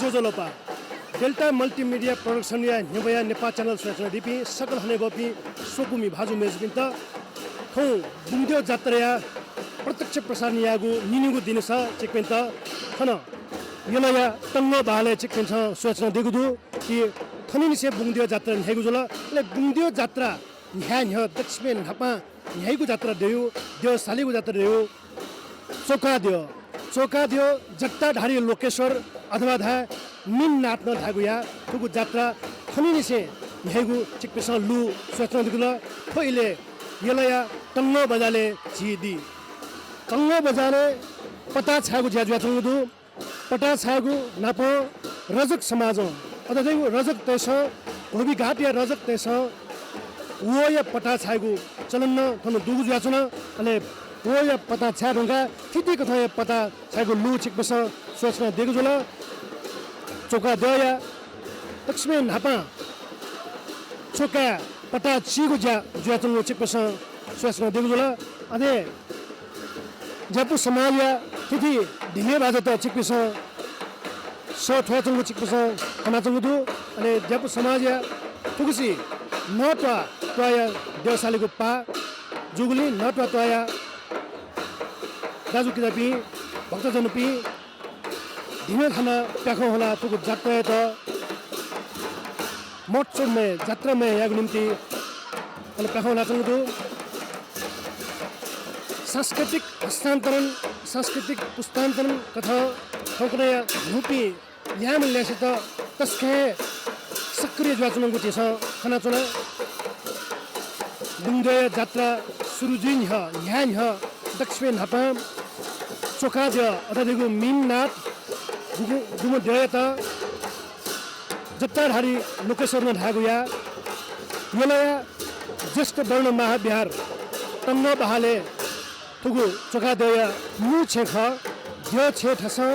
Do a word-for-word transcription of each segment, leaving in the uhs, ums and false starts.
ज्वजलपा। Delta multimedia प्रोडक्सनया न्ह्यब्वया नेपाः च्यानल स्वयाच्वनादीपिं सकल हनेबहःपिं स्वकुमि भाजु मय्जुपिन्त थौं बुंगद्यः जात्राया प्रत्यक्ष प्रसारण याःगु निनिगू दिनस छिकपिन्त थन यलया तंगः बहालय् छिकपिन्सं स्वयाच्वनादीगु दु कि थनिंनिसें बुंगद्यः जात्रा न्ह्याइगु जुल। अले बुंगद्यः जात्रा न्ह्याये न्ह्यः दक्वसिबें न्हापां न्ह्याइगु जात्रा दयु, द्यः सालीगु जात्रा दयु। चोकाद्यः, चोकाद्यः जट्टाधारी लोकेश्वर अथवा धाये मीननाथ नं धायेगु या थुगु जात्रा थनिंनिसें न्ह्याइगु छिकपिन्सं लु स्वयाच्वनादीगु जुल। थ्व इलय् यलया तंगः बजालय् झी दी। तंगः बजालय् पता छायेगु ज्या जुयाच्वंगु दु। पता छायेगु नापं रजक समाजं, अथे धइगु रजकतय्सं, धोबीघाटया रजकतय्सं वहःया पता छायेगु चलन नं थन दुगु जुयाच्वन। अले वहःया पता छाये धुंकाः थीथी कथंया पता छायेगु लु छिकपिन्सं स्वयाच्वनादीगु जुल। चोकाद्यःया दक्वसिबें न्हापां चोकाय् पता चीगु ज्या जुयाच्वंगु छिकपिन्सं स्वयाच्वनादीगु जुल। अथे ज्यापु समाजया थीथी धिमे भाजत छिकपिन्सं सः थ्वयाच्वंगु छिकपिन्सं खनाच्वंगु दु। अले ज्यापु समाजया थुगुसी नःत्वाः त्वाःया द्यः सालीगु पाः जूगुलिं नःत्वाः त्वाःया दाजुकिजापिं, भक्तजनपिं, धिमे थानाः प्याखं हुलाः थुगु जात्रायात महोत्सवमय, जात्रामय यायेगु निंतिं अन प्याखं हुलाच्वंगु दु। सांस्कृतिक हस्तान्तरण, सांस्कृतिक पुस्तान्तरण कथं थौंकन्हय्या न्हूपिं ल्याय्म्ह ल्यासेत तसकं हे सक्रिय जुयाच्वनागु झीसं खनाच्वना। बुंगद्यःया जात्रा सुरु जुइ न्ह्यः, न्ह्याये न्ह्यः दक्वसिबें न्हापां चोकाद्यः अथे धइगु मीननाथ गुगु-, गुम्ह द्यःयात जट्टाधारी लोकेश्वर नं धायेगु या। यलया ज्येष्ठ वर्ण महाविहार तंगः बहालय् थुगु चोकाद्यःया मू छेँ खः। द्यः छेँ थासं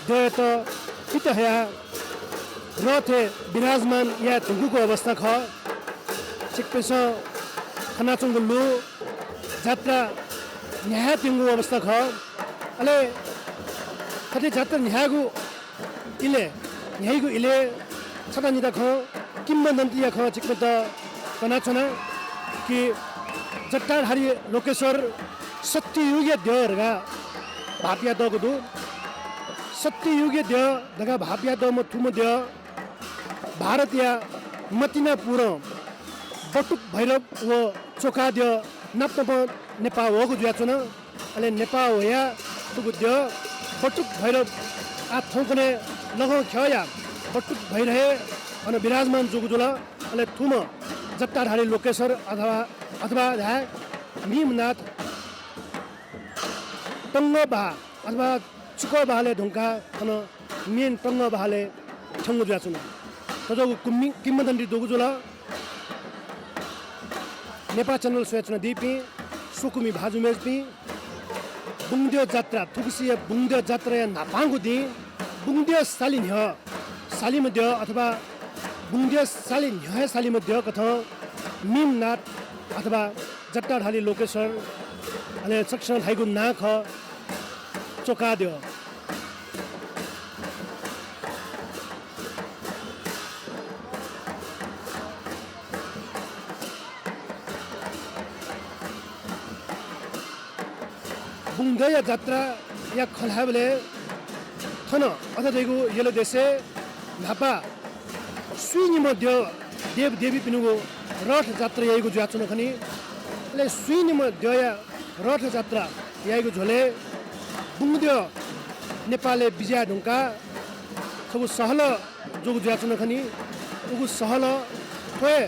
द्यःयात पित हयाः रथय् विराजमान याये धुंकूगु अवस्था खः। छिकपिन्सं खनाच्वंगु लु जात्रा न्ह्यायेत्यंगु अवस्था खः। अले थथे जात्रा न्ह्यायेगु इलय्, न्ह्याइगु इलय् छता निता खँ, किंवदन्तीया खँ छिकपिन्त कनाच्वना कि जट्टाधारी लोकेश्वर सत्ययुगया द्यः धकाः भाःपियातःगु दु। सत्ययुगया द्यः धकाः भाःपियातःम्ह थुम्ह द्यः भारतया मतिनापुरं बटुक भैरव व चोकाद्यः नाप नापं नेपाः वःगु जुयाच्वन। अले नेपाः वयाः थुगु द्यः बटुक भैरव आः थौंकन्हय् लखं ख्यःया बटुक भैरव हे अन विराजमान जूगु जुल। अले थुम्ह जट्टाधारी लोकेश्वर अथवा, अथवा धाये मीमनाथ तंगः बहाः अथवा चुकः बहालय् धुंकाः थन मेन तंगः बहालय् थ्यंगु जुयाच्वन। थज्याःगु कुम्मि-, किंवदन्ती दुगु जुल। नेपाः च्यानल स्वयाच्वनादीपिं स्वकुमि भाजु मय्जुपिं, बुंगद्यः जात्रा, थुगुसिया बुंगद्यः जात्राया न्हापांगु दिं बुंगद्यः सालि न्ह्यः सालिम्ह द्यः अथवा बुंगद्यः सालि न्ह्यः हे सालिम्ह द्यः कथं मीमनाथ अथवा जट्टाधारी लोकेश्वर, अले सकसिनं धाइगु नां खः चोकाद्यः। बुंगद्यःया जात्राया खँ ल्हायेबलय् थन अथे धइगु यल देशय् न्हापा स्वीनिम्ह द्यः देवदेवीपिनिगु रथ जात्रा याइगु जुयाच्वन खनी। अले स्वीनिम्ह द्यःया रथ जात्रा याइगु झ्वलय् बुंगद्यः नेपालय् बिज्याये धुंकाः छगू सहलह जूगु जुयाच्वन खनी। उगु सहलह थ्व हे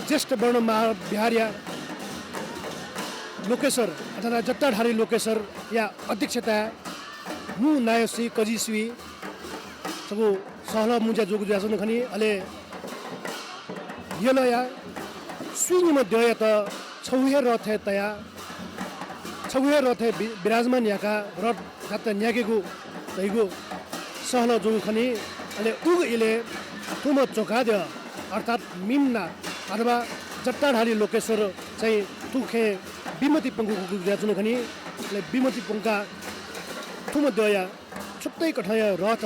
ज्येष्ठ वर्ण महाविहारया लोकेश्वर अथवा जटाधारी लोकेश्वरया अध्यक्षताय् मू नायःसि कजिसि छगू सहलह मुँज्या जूगु जुयाच्वन खनी। अले यलया स्वीनिम्ह द्यःयात छगू हे रथय् तयाः छगू हे रथय् वि-, विराजमान याकाः रथ जात्रा न्यायेकेगु धइगु सहलह जूगु खनी। अले उगु इलय् थुम्ह च्वखाद्यः अर्थात् मिमनाथ अथवा जटाधारी लोकेश्वर चाहिँ थुखें बिमति प्वंकूगु जुयाच्वन खनी। अले बिमति प्वंकाः थुम्ह द्यःया छुट्टै कथंया रथ,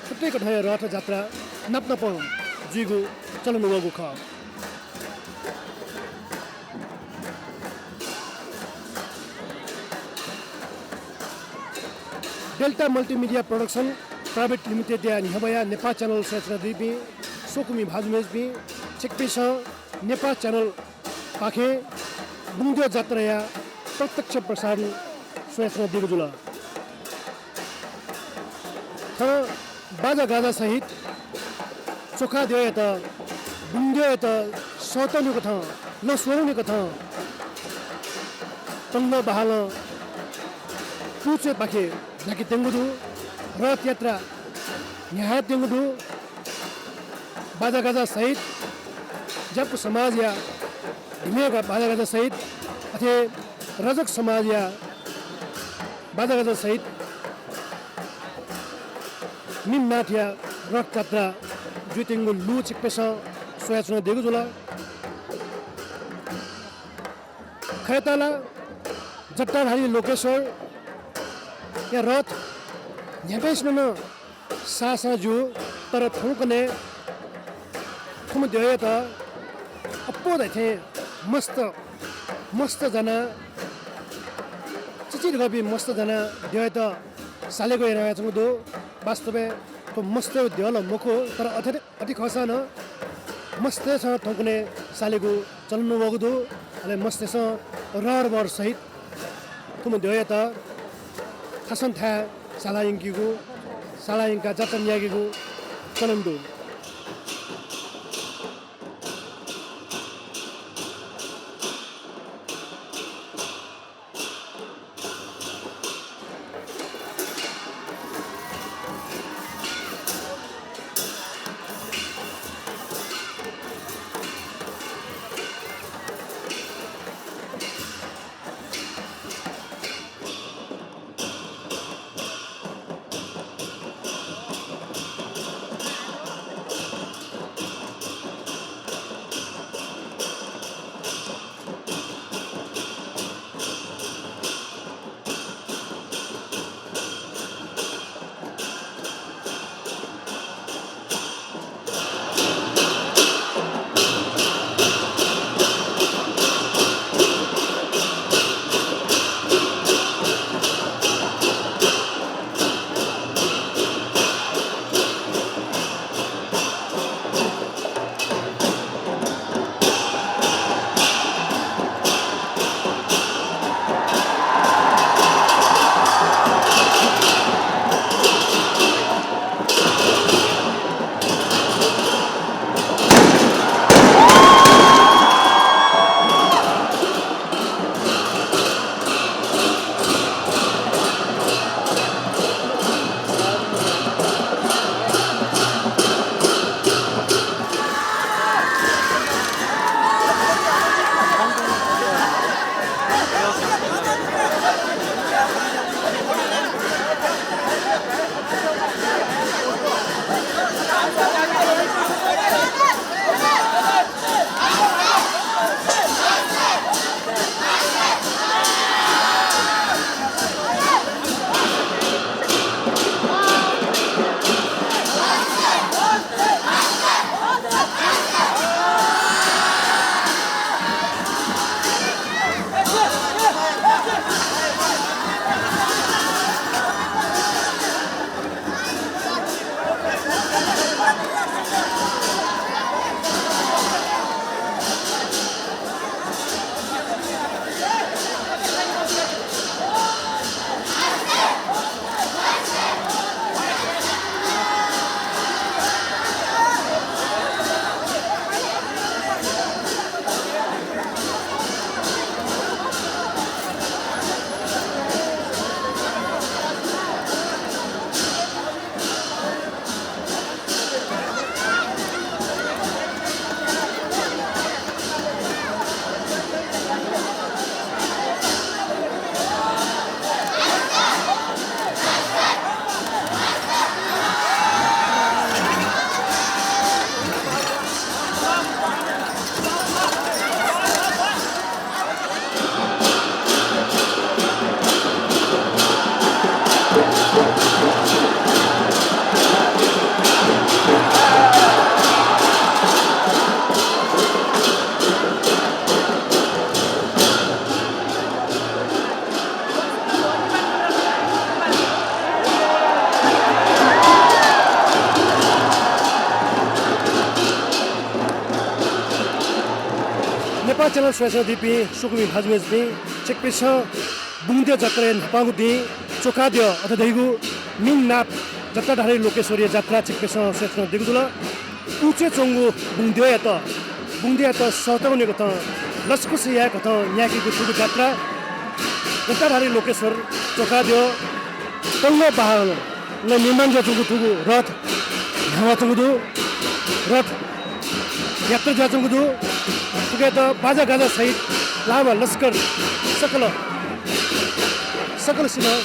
छुट्टै कथंया रथ जात्रा नापनापं जुइगु चलन वःगु खः। डेल्टा मल्टिमिडिया प्रोडक्सन प्राइभेट लिमिटेडया न्ह्यब्वया नेपाः च्यानल स्वयाच्वनादीपिं स्वकुमि भाजु मय्जुपिं छिकपिन्सं नेपाः च्यानलपाखें बुंगद्यः जात्राया प्रत्यक्ष प्रसारण स्वयाच्वनादीगु जुल। थन बाजागाजा सहित च्वखाद्यःयात, बुंगद्यःयात सःतःगु कथं, लँ स्वःगु कथं तंग्वः बहालं पुचःपाखे जाकेत्यंगु दु। रथयात्रा न्ह्याकेत्यंगु दु। बाजागाजा सहित ज्यापु समाजया धिमेगा बाजागाजा सहित अथे रजक समाजया बाजागाजा सहित मिमनाथया रथयात्रा जुइत्यंगु लु छिकपिन्सं स्वयाच्वनादीगु जुल। खय्‌ताला जटाधारी लोकेश्वरया रथ न्ह्याम्हसिनं नं साःसां ज्यू, तर थौंकन्हय् थुम्ह द्यःयात अप्वः धाइथें मस्त, मस्त जानाः, चिचिधंपिं मस्त जानाः द्यःयात सालेगु यानाच्वंगु दु। वास्तवय् थ्व मस्तय् द्यः ला मखु, तर अथे, अथे खःसां नं मस्तय्‌सं थौंकन्हय् सालेगु चलन वःगु दु। अले मस्तय्‌सं रहर बहर सहित थुम्ह द्यःयात थासं थाय् साला यंकीगु, साला यंकाः जात्रा न्यायेकेगु चलन दु। नेपाः च्यानल स्वयाच्वनादीपिं स्वकुमि भाजु मय्जुपिं, छिकपिन्सं बुंगद्यः जात्राया न्हापांगु दिं च्वकाद्यः अथे धइगु मिन नाथ जटाधारी लोकेश्वरया जात्रा छिकपिन्सं स्वयाच्वनादीगु जुल। उचे च्वंगु बुंगद्यःयात, बुंगद्यःयात सःतःगु न्ह्यः कथं लसकुस याये कथं न्ह्याकीगु थुगु जात्रा जटाधारी लोकेश्वर च्वकाद्यः तंगः बहालं निर्माण जुयाच्वंगु थुगु रथ न्ह्यानाच्वंगु दु। रथ यात्रा जुयाच्वंगु दु। थुकियात बाजागाजा सहित लामा लस्कर सकल, सकलसिनं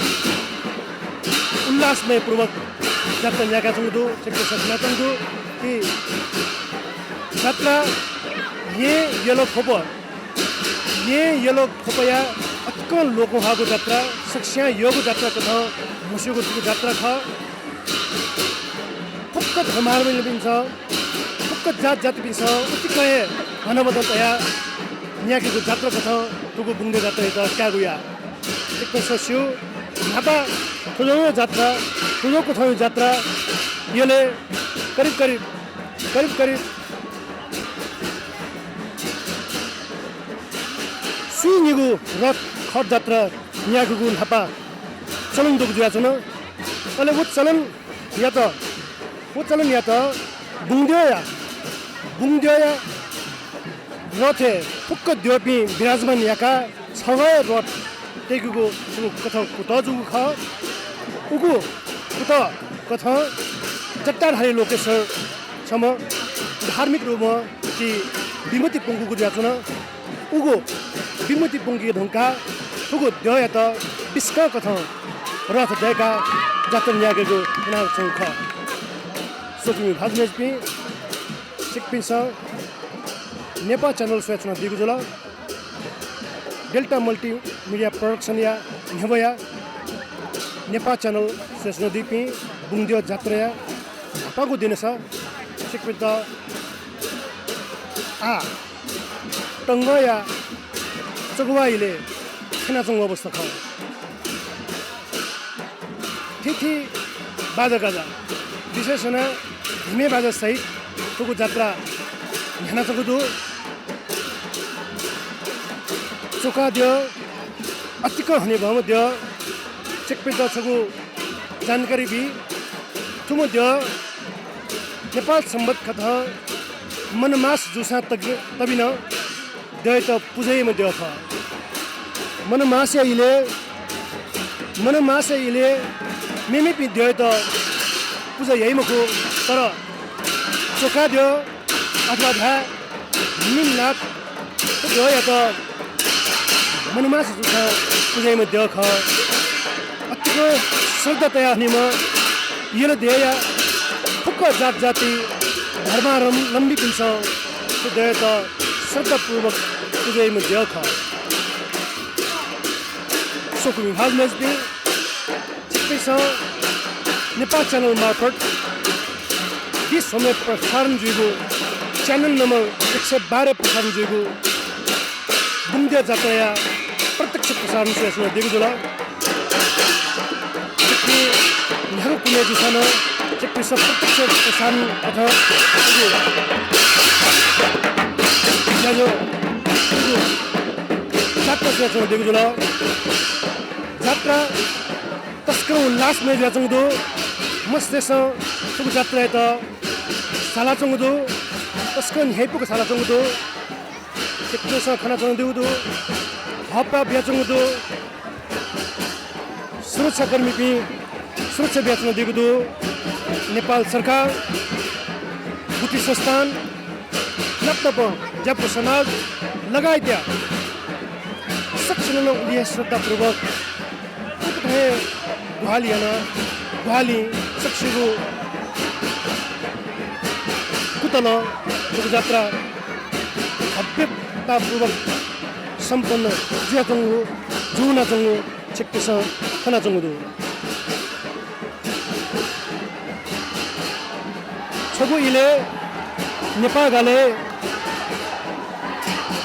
उल्लासमयपूर्वक जात्रा न्ह्याकाच्वंगु दु। छिकपिन्सं खनाच्वंगु दु कि जात्रा येँ यल ख्वप, येँ यल ख्वपया अतिकं लोकंह्वाःगु जात्रा, सकसियां यःगु जात्रा कथं म्हस्यूगु थुगु जात्रा खः। फुक्क धर्मावलम्बीपिन्सं, फुक्क जात जातिपिन्सं उतिकं हे हनाबना तयाः न्ह्याकीगु जात्रा कथं थुगु बुंगद्यः जात्रायात त्याःगु याः। छिकपिन्सं स्यू, न्हापा थुजोगु जात्रा, थुजोगु कथंया जात्रा यलय् करिब करिब, करिब करिब स्वीनिगू रथ खट जात्रा न्ह्याकीगु न्हापा चलन दुगु जुयाच्वन। अले व चलनयात, व चलनयात बुंगद्यःया, बुंगद्यःया रथय् फुक्क द्यःपिं विराजमान याकाः छगः हे रथ तय्केगु छगू कथं कुतः जूगु खः। उगु कुतः कथं जटाधारी लोकेश्वर छम्ह धार्मिक रूपं ति विमति प्वंकूगु जुयाच्वन। उगु विमति प्वंकी धुंकाः थुगु द्यःयात बिस्कं कथं रथ दय्काः जात्रा न्ह्याकेगु यानाच्वंगु खः। स्वकुमि भाजु मय्जुपिं, छिकपिन्सं नेपाः च्यानल स्वयाच्वनादीगु जुल। डेल्टा मल्टिमिडिया प्रोडक्सनया न्ह्यब्वया नेपाः च्यानल स्वयाच्वनादीपिं बुंगद्यः जात्राया न्हापांगु दिनस छिकपिन्त आः तंगःया चकवा इलय् थ्यनाच्वंगु अवस्था खः। थीथी बाजागाजा, विशेष यानाः धिमे बाजा सहित थुगु जात्रा न्ह्यानाच्वंगु दु। च्वकाद्यः अतिकं हनेबहःम्ह द्यः। छिकपिन्त छगू जानकारी बी। थुम्ह द्यः नेपाल संवत् कथं मनमास जूसां तग-, तबिनं द्यःयात पुजा याइम्ह द्यः खः। मनमासया इलय्, मनमासया इलय् मेमेपिं द्यःयात पुजा याइ मखु, तर च्वकाद्यः अथवा धाये मिन नाथ थ्व द्यःयात मनमास जूसां पुजा याइम्ह द्यः खः। अतिकं श्रद्धा तयाः हनीम्ह यल देय्‌या फुक्क जात जाति धर्मावलम्बीपिन्सं थ्व द्यःयात श्रद्धापूर्वक पुजा याइम्ह द्यः खः। स्वकुमि भाजु मय्‌जुपिं, छिकपिन्सं नेपाः च्यानल मार्फत देशभरय् प्रसारण जुइगु च्यानल नम्बर एक सय बाह्र प्रसारण जुइगु बुंगद्यः जात्राया प्रत्यक्ष प्रसारण स्वयाच्वनादीगु जुल। छिकपिं न्ह्यागु कुनय् जूसां नं छिकपिन्सं प्रत्यक्ष प्रसारण अथवा थुगु ज्याझ्वः, थुगु जात्रा स्वयाच्वनादीगु जुल। जात्रा तसकं उल्लासमय जुयाच्वंगु दु। मस्तय्‌सं थुगु जात्रायात सालाच्वंगु दु। तसकं न्ह्याइपुक सालाच्वंगु दु। छिकपिन्सं खनाच्वनादीगु दु। हःपाः बियाच्वंगु दु। सुरक्षाकर्मीपिं सुरक्षा बियाच्वनादीगु दु। नेपाल सरकार, गुठी संस्थान, नापनापं ज्यापु समाज लगायतया सकसिनं नं उलि हे श्रद्धापूर्वक उकथं हे ग्वाहालि यानाः ग्वाहालिं सकसिगु कुतलं थुगु जात्रा भव्यतापूर्वक सम्पन्न जुयाच्वंगु, जूवनाच्वंगु छिकपिन्सं खनाच्वंगु दु। छगू इलय् नेपाः गालय्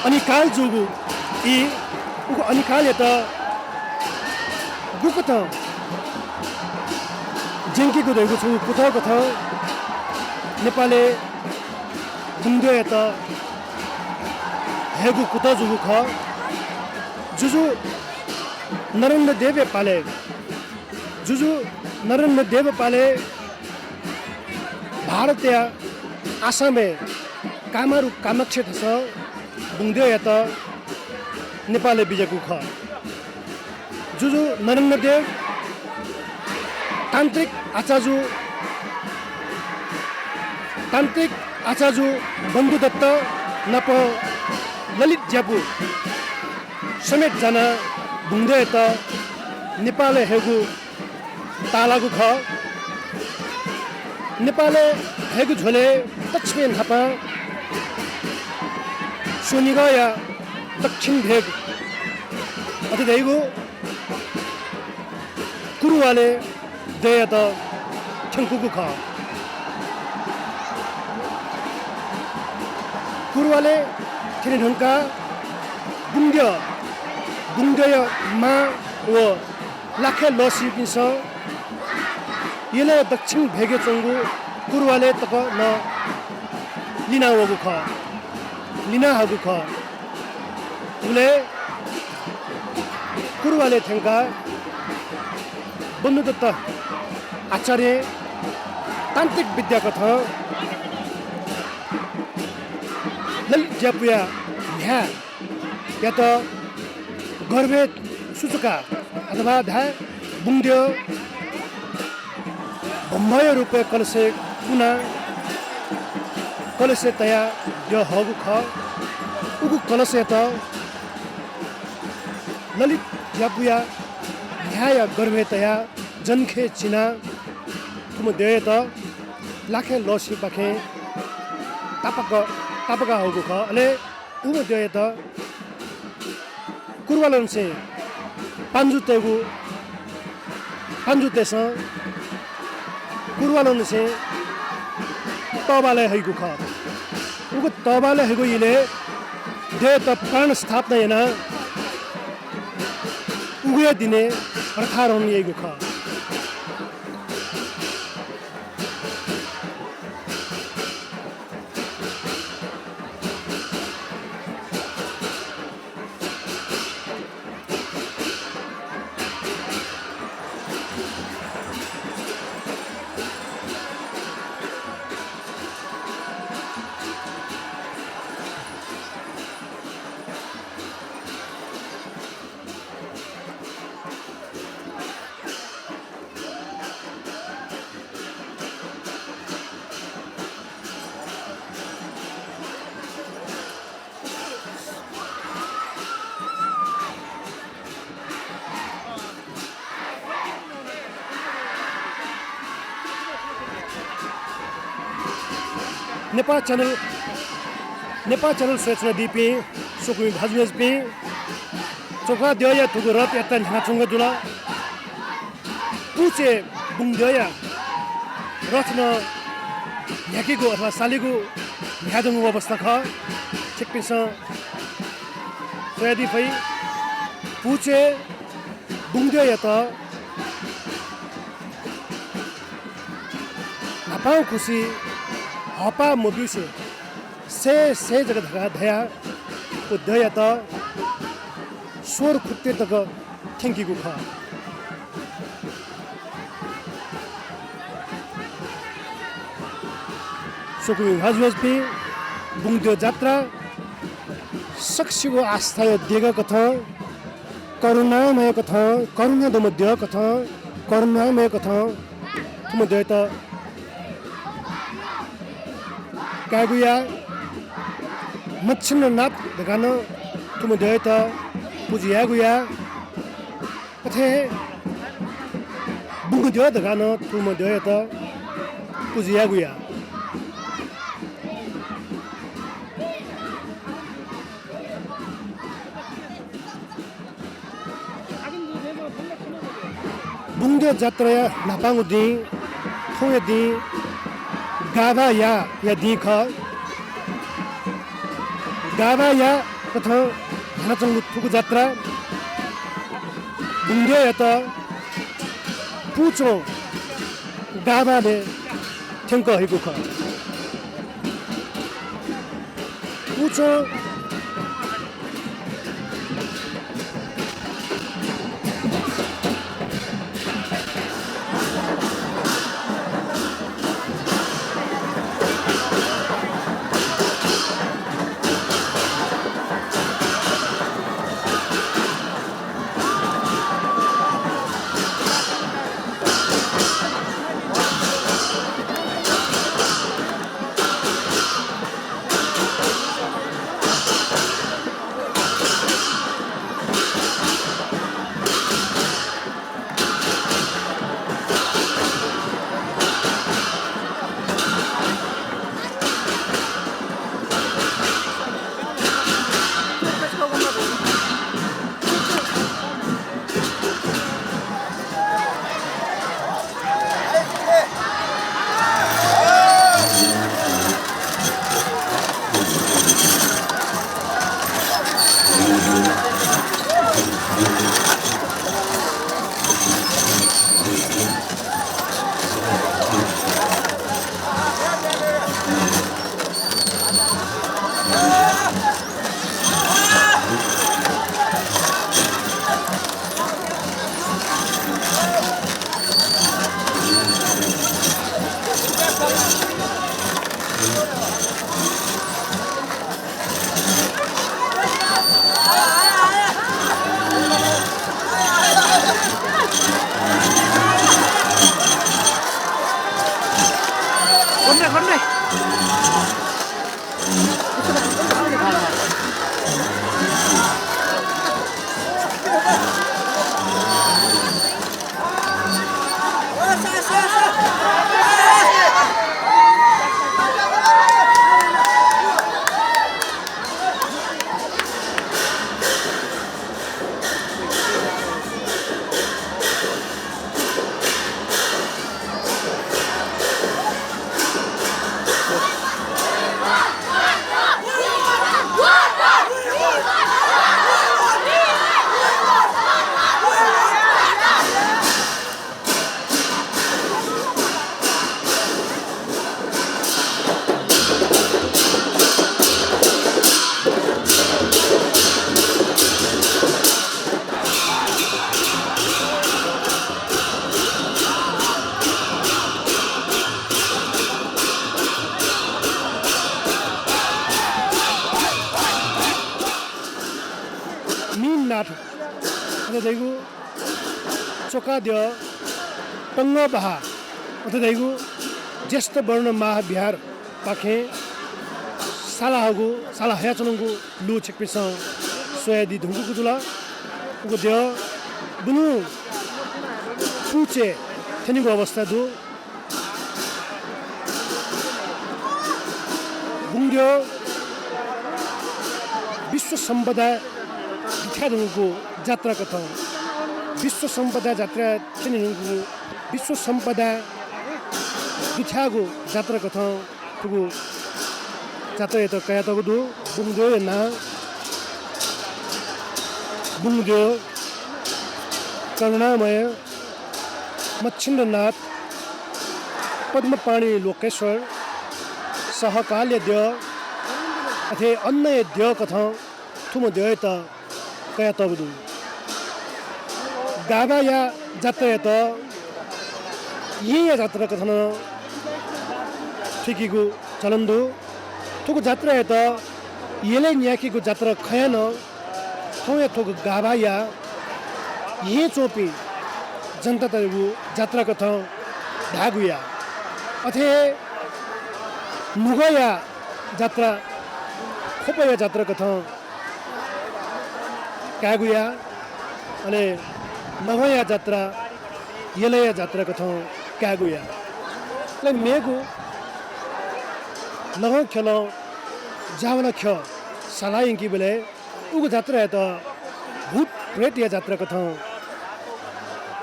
अनिकाल जूगु ई, उगु अनिकालयात गुकथं ज्यंकीगु धइगु छगू कुतः कथं नेपालय् बुंगद्यःयात हयेगु कुतः जूगु खः। जुजु नरेन्द्र देवया पालय्, जुजु नरेन्द्र देवया पालय् भारतया आसामय् कामारु कामाक्षी धसं बुंगद्यःयात नेपालय् बिज्याकूगु खः। जुजु नरेन्द्र देव, तान्त्रिक आचाजु, तान्त्रिक आचाजु बन्धुदत्त नाप ललित ज्यापु समेत जानाः बुंगद्यःयात नेपालय् हयेगु ताःलाःगु खः। नेपालय् हयेगु झ्वलय् दक्वसिबें न्हापां स्वनिगःया दक्षिण भेग अथे धइगु कुरुवालय् द्यःयात थ्यंकूगु खः। कुरुवालय् थ्यने धुंकाः बुंगद्यः, बुंगद्यःया मां व लाखय् लःसीपिन्सं यलया दक्षिण भेगय् च्वंगु कुरुवालय् तक नं लिना वःगु खः, लिना हःगु खः। उबलय् कुरुवालय् थ्यंकाः बन्धुदत्त आचार्यं तान्त्रिक विद्याकथं ललित ज्यापुया म्ह्याय् यात गर्भय् सुचुकाः अथवा धाये बुंगद्यः ब्रह्मया रूपय् कलशय् कुनाः कलशय् तयाः द्यः हःगु खः। उगु कलशयात ललित ज्यापुया म्ह्याय्‌या गर्भय् तयाः जंखँय् चिनाः थुम्ह द्यःयात लाखय् लःसीपाखें तापाक, तापाका हःगु खः। अले उम्ह द्यःयात कुरुवालंनिसें पान्जु तयेगु, पान्जु तयेसं कुरुवालंनिसें तःबालय् हइगु खः। उगु तःबालय् हइगु इलय् द्यःयात प्राण स्थापना यानाः उगुया दिनय् रथारोहण याइगु खः। नेपाः च्यानल, नेपाः च्यानल स्वयाच्वनादीपिं स्वकुमि भाजु मय्‌जुपिं, च्वंकाः द्यःया थुगु रथयात्रा न्ह्यानाच्वंगु जुल। पुचय् बुंगद्यःया रथ नं न्ह्याकेगु अथवा सालेगु न्ह्यादंगु अवस्था खः। छिकपिन्सं स्वयादी फइ। पुचय् बुंगद्यःयात न्हापां खुसि हःपाः मब्यूसे सय् सय् जक धकाः धयाः व द्यःयात सोह्र खुट्टे तक थ्यंकीगु खः। स्वकुमि भाजु मय्‌जुपिं, बुंगद्यः जात्रा सकसिगु आस्थाया देगःकथं, करुणामयकथं, करुणा दुम्ह द्यःकथं, करुणामयकथं थुम्ह द्यःयात कायेगु याः। मच्छिन्द्रनाथ धकाः नं थुम्ह द्यःयात पुजा यायेगु याः। अथे हे बुंगद्यः धकाः नं थुम्ह द्यःयात पुजा यायेगु याः। बुंगद्यः जात्राया न्हापांगु दिं, थौंया दिं गाभायाया दिं खः। गाभायाकथं न्ह्यानाच्वंगु थुगु जात्रा बुंगद्यःयात पुचं गाभालय् थ्यंकः हइगु खः। पुचं मीननाथ अथे धइगु च्वकाद्यः टंगः बहाः अथे धइगु ज्येष्ठ वर्ण महाविहारपाखें साला हःगु, साला हयाच्वनागु लु छिकपिन्सं स्वयादी धुंकूगु जुल। उगु द्यः बुलुं पुचय् थ्यनीगु अवस्था दु। बुंद्यः विश्व सम्पदा दुथ्याये धुंकूगु जात्राकथं, विश्व सम्पदा जात्रा थ्यने धुंकूगु, विश्व सम्पदा दुथ्याःगु जात्राकथं थुगु जात्रायात कयातःगु दु। बुंद्यःया नां बुंद्यः करुणामय मच्छिन्द्रनाथ पद्मपाणि लोकेश्वर सहकालया द्यः अथे अन्नया द्यःकथं थुम्ह द्यःयात कयातःगु दु। गाभाया जात्रायात येँया जात्राकथं थुइकेगु चलन दु। थुगु जात्रायात यलय् न्यायेकेगु जात्रा खयाः नं थौंया थुगु गाभाया येँय् च्वंपिं जनतातय्गु जात्राकथं धायेगु या। अथे हे नुगःया जात्रा, ख्वपया जात्राकथं कायेगु या। अले लघंया जात्रा, यलया जात्राकथं कायेगु या। अले मेगु लघं ख्यलं ज्यावला ख्यः साला यंकीबलय् उगु जात्रायात भूत प्रेतया जात्राकथं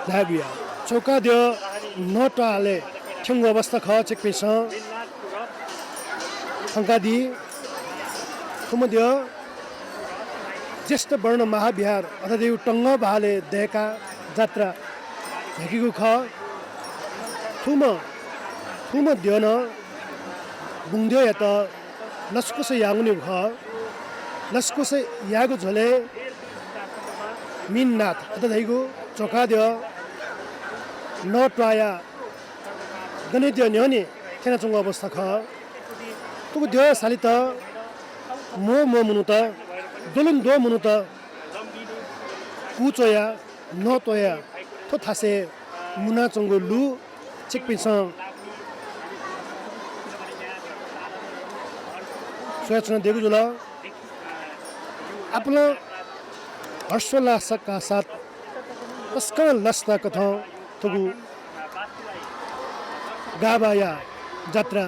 धायेगु या। च्वकाद्यः नः त्वालय् थ्यंगु अवस्था खः। छिकपिन्सं थंकादी। थुम्ह द्यः ज्येष्ठ वर्ण महाविहार अथे धइगु टंगः बहालय् दय्काः जात्रा न्ह्याकीगु खः। थुम्ह, थुम्ह द्यः नं बुंद्यःयात लसकुस याःगु निगू खः। लसकुस याःगु झ्वलय् मीननाथ अथे धइगु च्वकाद्यः नः त्वाया गनेद्यः न्ह्यःने थ्यनाच्वंगु अवस्था खः। थुगु द्यःया सालित म्वः म्वः मनूत, द्वलंद्वः मनूत कू च्वयाः नः त्वयाः थ्व थासय् मुनाच्वंगु लु छिकपिन्सं स्वयाच्वनादीगु जुल। आपालं हर्षोल्लासका साथ तसकं लसताकथं थुगु गाभाया जात्रा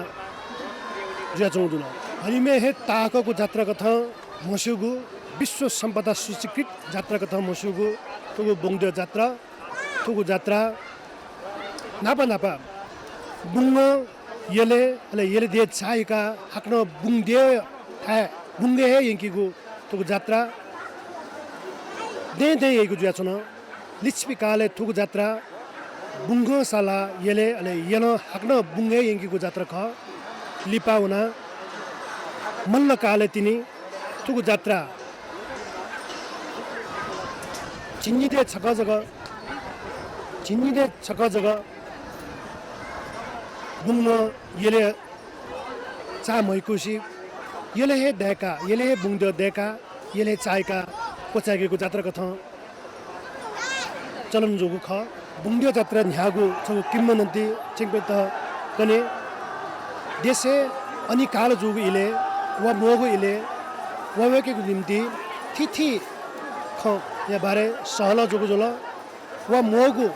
जुयाच्वंगु जुल। हलिमय् हे ताःहाकःगु जात्राकथं म्हस्यूगु, विश्व सम्पदा सूचीकृत जात्राकथं म्हस्यूगु थुगु बुंद्यः जात्रा। थुगु जात्रा न्हापा न्हापा बुंगः यलय्, अले यलय् देय् झायाकाः हाकनं बुंद्यः थाय् बुंगय् हे यंकीगु थुगु जात्रा दँय् दँय् याइगु जुयाच्वन। लिच्छवि कालय् थुगु जात्रा बुंगः साला यलय्, अले यलं हाकनं बुंगय् यंकीगु जात्रा खः। लिपा वनाः मल्लकालय् तिनि थुगु जात्रा झिंनिदँय् छकः जक, झिंनिदँय् छकः जक बुंगः यलय् चाःम्हय्‌कुसे यलय् हे दय्‌का, यलय् हे बुंगद्यः दय्‌का, यलय् हे चाःहिका क्वचाय्‌केगु जात्रा कथं चलन जूगु खः। बुंगद्यः जात्रा न्ह्याःगु छगू किंवदन्ती छिकपिन्त कने। देशय् अनिकाल जूगु इलय् वा म्वःगु इलय् वा वय्‌केगु निंतिं थीथी खँया बारे सहलह जूगु जुल। वा म्वःगु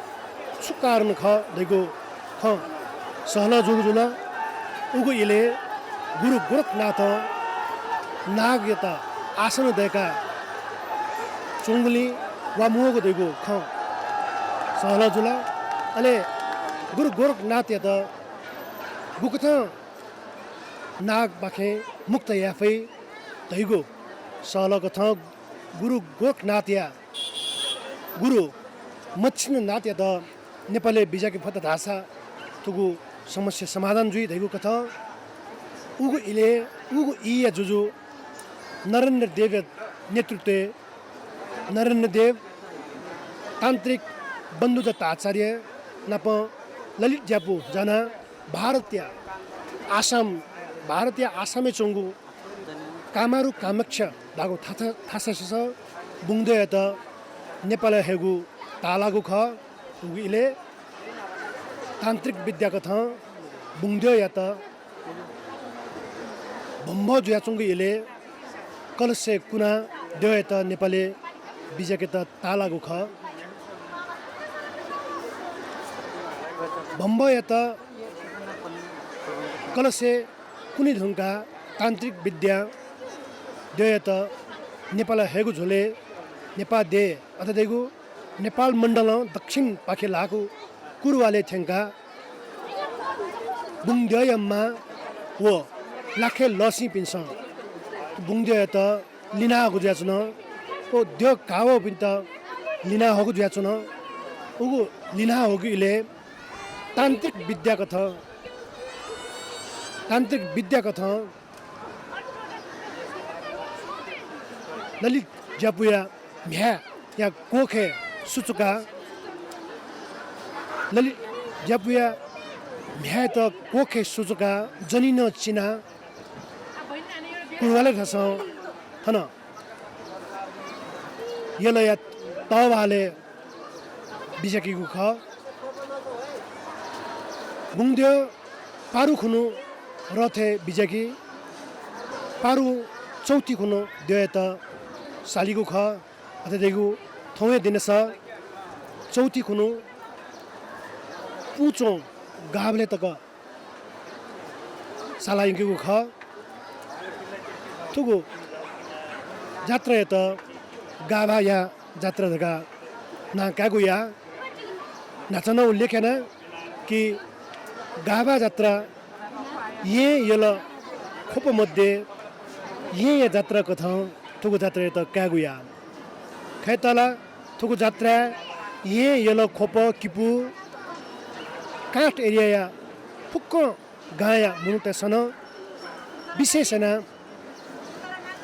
छु कारण खः धइगु खँ सहलह जूगु जुल। उगु इलय् गुरु गोरखनाथं नागयात आसन दय्‌का च्वंगुलिं वा म्वःगु धइगु खँ सहलह जुल। अले गुरु गोरखनाथयात गुकथं नागपाखें मुक्त याये फइ धइगु सहलह कथं गुरु गोरखनाथया गुरु मच्छिन्द्रनाथयात नेपालय् बिज्याके फत धाःसा थुगु समस्या समाधान जुइ धइगु कथं उगु इलय् उगु ईया जुजु नरेन्द्र देवया नेतृत्वय् नरेन्द्र देव, तान्त्रिक बन्धुदत्त आचार्य नाप ललित ज्यापु जानाः भारतया आसाम, भारतया आसामय् च्वंगु कामारु कामाख्या धाःगु थाथा-, थासय् बुंगद्यःयात नेपालय् हयेगु ताःलाःगु खः। उगु इलय् तान्त्रिक विद्या कथं बुंगद्यःयात भम्भः जुयाच्वंगु इलय् कलशय् कुनाः द्यःयात नेपालय् बिज्याकेत ताःलाःगु खः। भम्भःयात कलशय् कुने धुंकाः तान्त्रिक विद्या द्यःयात नेपालय् हयेगु झ्वलय् नेपाः देय् अथे धइगु नेपाल मण्डलं दक्षिणपाखे ल्हाःगु कुरुवालय् थ्यंकाः बुंगद्यःया मां व लाखे लःसिंपिन्सं बुंगद्यःयात लिना हःगु जुयाच्वन। व द्यः काःवःपिन्त लिना हःगु जुयाच्वन। उगु लिना हःगु इलय् तान्त्रिक विद्या कथं, तान्त्रिक विद्या कथं ललित ज्यापुया म्ह्याय्‌या कोखय् सुचुकाः, ललित ज्यापुया म्ह्याय्‌यात कोखय् सुचुकाः जनी नं चिनाः कुरुवालय् थासं थन यलया तःवालय् बिज्याकीगु खः। बुंगद्यः पारु खुन्हु रथय् बिज्याकी, पारु चौथि खुन्हु द्यःयात सालीगु खः। अथे धइगु थौंया दिनस चौथि खुन्हु पुच्वं गाःबलय् तक साला यंकीगु खः। थुगु जात्रायात गाभाया जात्रा धकाः नां कायेगु याः। न्हाचः नं उल्लेख याना कि गाभा जात्रा येँ यल ख्वप मध्ये येँया जात्रा कथं थुगु जात्रायात कायेगु याः। खय्‌त ला थुगु जात्राय् येँ यल ख्वप किपु काठ एरियाया फुक्कं गांया मनूतय्‌सं नं विशेष यानाः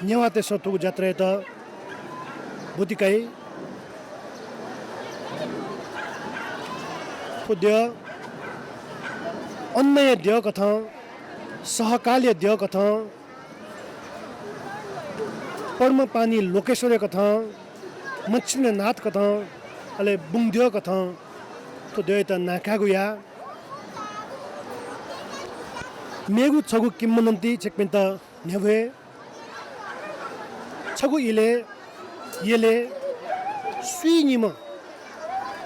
नेवाःतय्‌सं थुगु जात्रायात ब्वति काइ। थ्व द्यः अन्नया द्यः कथं, सहकालया द्यः कथं, पद्मपाणि लोकेश्वरया कथं, मच्छिन्द्रनाथ कथं, अले बुंगद्यः कथं थ्व द्यःयात नां कायेगु याः। मेगु छगू किंवदन्ती छिकपिन्त न्ह्यब्वये। छगू इलय्, यलय् स्वीनिम्ह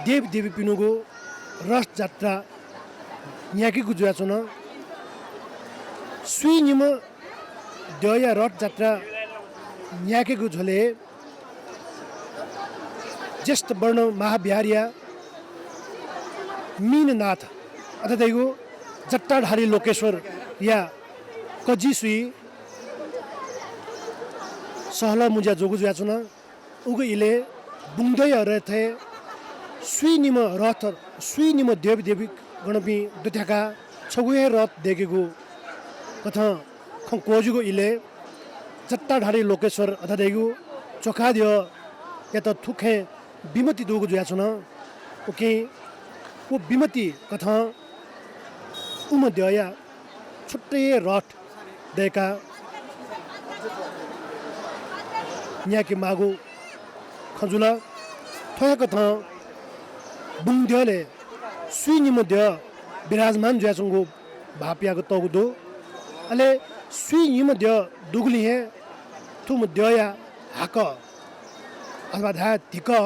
देवदेवीपिनिगु रथयात्रा न्ह्याकेगु जुयाच्वन। स्वीनिम्ह द्यःया रथयात्रा न्ह्याकेगु झ्वलय् ज्येष्ठ वर्ण महाविहारया मीननाथ अथे धइगु जटाधारी लोकेश्वरया कजिसुइ सहलह मुँज्या जूगु जुयाच्वन। उगु इलय् बुंगद्यःया रथय् स्वीनिम्ह रथ, स्वीनिम्ह देवदेवीगणपिं दुथ्याकाः छगू हे रथ दय्‌केगु कथं खँ क्वःजिगु इलय् सत्ताधारी लोकेश्वर अथाद्यःयागु च्वखाद्यःयात थुखें बिमति दुगु जुयाच्वन। उकिं व बिमति कथं उम्ह द्यःया छुट्टै रथ दय्काः न्याके माःगु खँ जुल। थ्व हे कथं बुंगद्यःलय् स्वीनिम्ह द्यः विराजमान जुयाच्वंगु भाःपियागु तःगु दु। अले स्वीनिम्ह द्यः दुगुलिं हे थुम्ह द्यःया हाकः अथवा धाये धिकः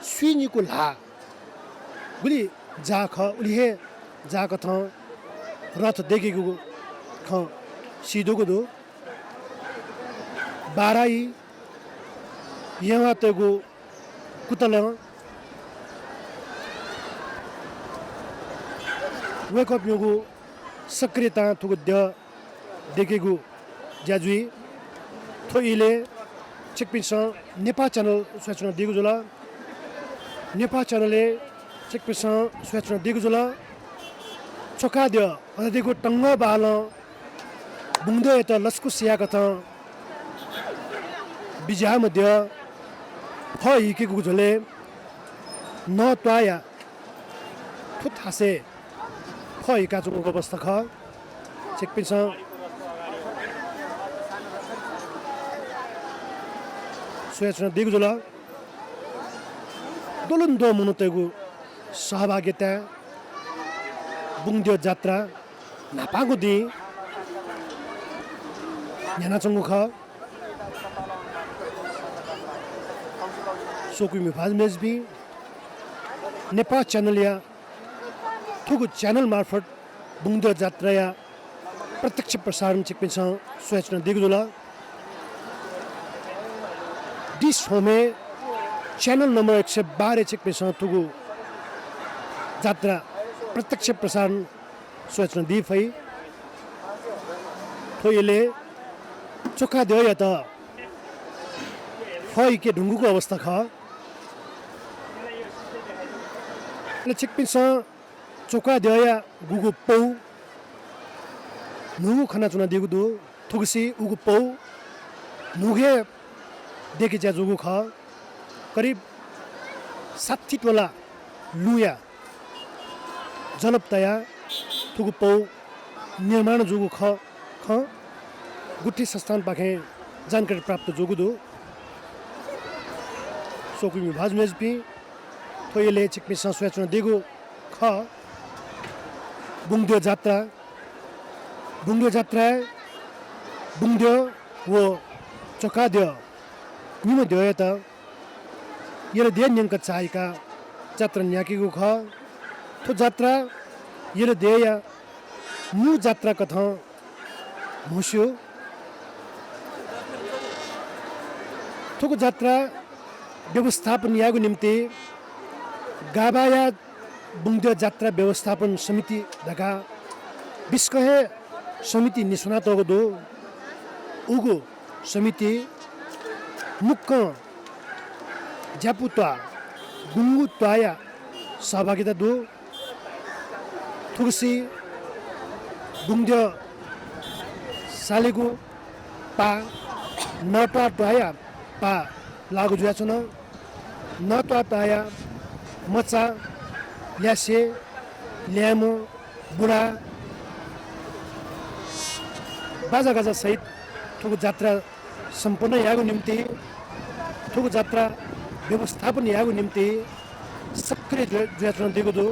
स्वीनिगु ल्हाः गुलि जाः खः, उलि हे जाः कथं रथ दय्केगु खँ सीदुगु दु। बाराही यंवातय्गु कुतलं वय्कःपिनिगु सक्रियतां थुगु द्यः दय्केगु ज्या जुइ। थ्व इलय् छिकपिन्सं नेपाः च्यानल स्वयाच्वनादीगु जुल। नेपाः च्यानलय् छिकपिन्सं स्वयाच्वनादीगु जुल। च्वखाद्यः अथाद्यःयागु तंगः बालं बुंगद्यःयात लसकुस याःकथं बिज्याःम्ह द्यः फः हीकेगु झ्वलय् नःत्वाःया थुथासय् फः हीकाच्वंगु अवस्था खः। छिकपिन्सं स्वयाच्वनादीगु जुल। द्वलंद्वः मनूतय्गु सहभागिताय् बुंगद्यः जात्रा न्हापांगु दिं न्ह्यानाच्वंगु खः। स्वकुमि भाजु मय्जुपिं, नेपाः च्यानलया थुगु च्यानल मार्फत बुंगद्यः जात्राया प्रत्यक्ष प्रसारण छिकपिन्सं स्वयाच्वनादीगु जुल। डिश होमय् च्यानल नम्बर एक सय बाह्र छिकपिन्सं थुगु जात्रा प्रत्यक्ष प्रसारण स्वयाच्वनादी फइ। थ्व इलय् च्वखाद्यःयात फः हीके धुंकूगु अवस्था खः। अले छिकपिन्सं च्वखाद्यःया गुगु पौ न्हूगु खनाच्वनादीगु दु। थुगुसी उगु पौ न्हूगु हे दय्के ज्या जूगु खः। करिब साठी तोला लुँया जलप तयाः थुगु पौ निर्माण जूगु खः खँ गुठी संस्थानपाखें जानकारी प्राप्त जूगु दु। स्वकुमि भाजु मय्जुपिं, थ्व इलय् छिकपिन्सं स्वयाच्वनादीगु खः बुंगद्यः जात्रा। बुंगद्यः जात्राय् बुंगद्यः व च्वखाद्यः निम्ह द्यःयात यल देय् न्यंक चाःहिकाः जात्रा न्ह्याकेगु खः। थ्व जात्रा यल देय्या मू जात्रा कथं म्हस्यू। थुगु जात्रा व्यवस्थापन यायेगु निम्तिं गाभाया बुंगद्यः जात्रा व्यवस्थापन समिति धकाः बिस्कं हे समिति निस्वनातःगु दु। उगु समिति मुक्कं ज्यापु त्वाः, गुंगू त्वाःया सहभागिता दु। थुगुसी बुंगद्यः सालेगु पाः, नःत्वाः त्वाःया पाः लाःगु जुयाच्वन। नःत्वाः त्वाःया मचा, ल्यासे, ल्याय्म्ह, बुढा, बाजागाजा सहित थुगु जात्रा सम्पन्न यायेगु निम्तिं, थुगु जात्रा व्यवस्थापन यायेगु निम्तिं सक्रिय जुया-, जुयाच्वनादीगु दु।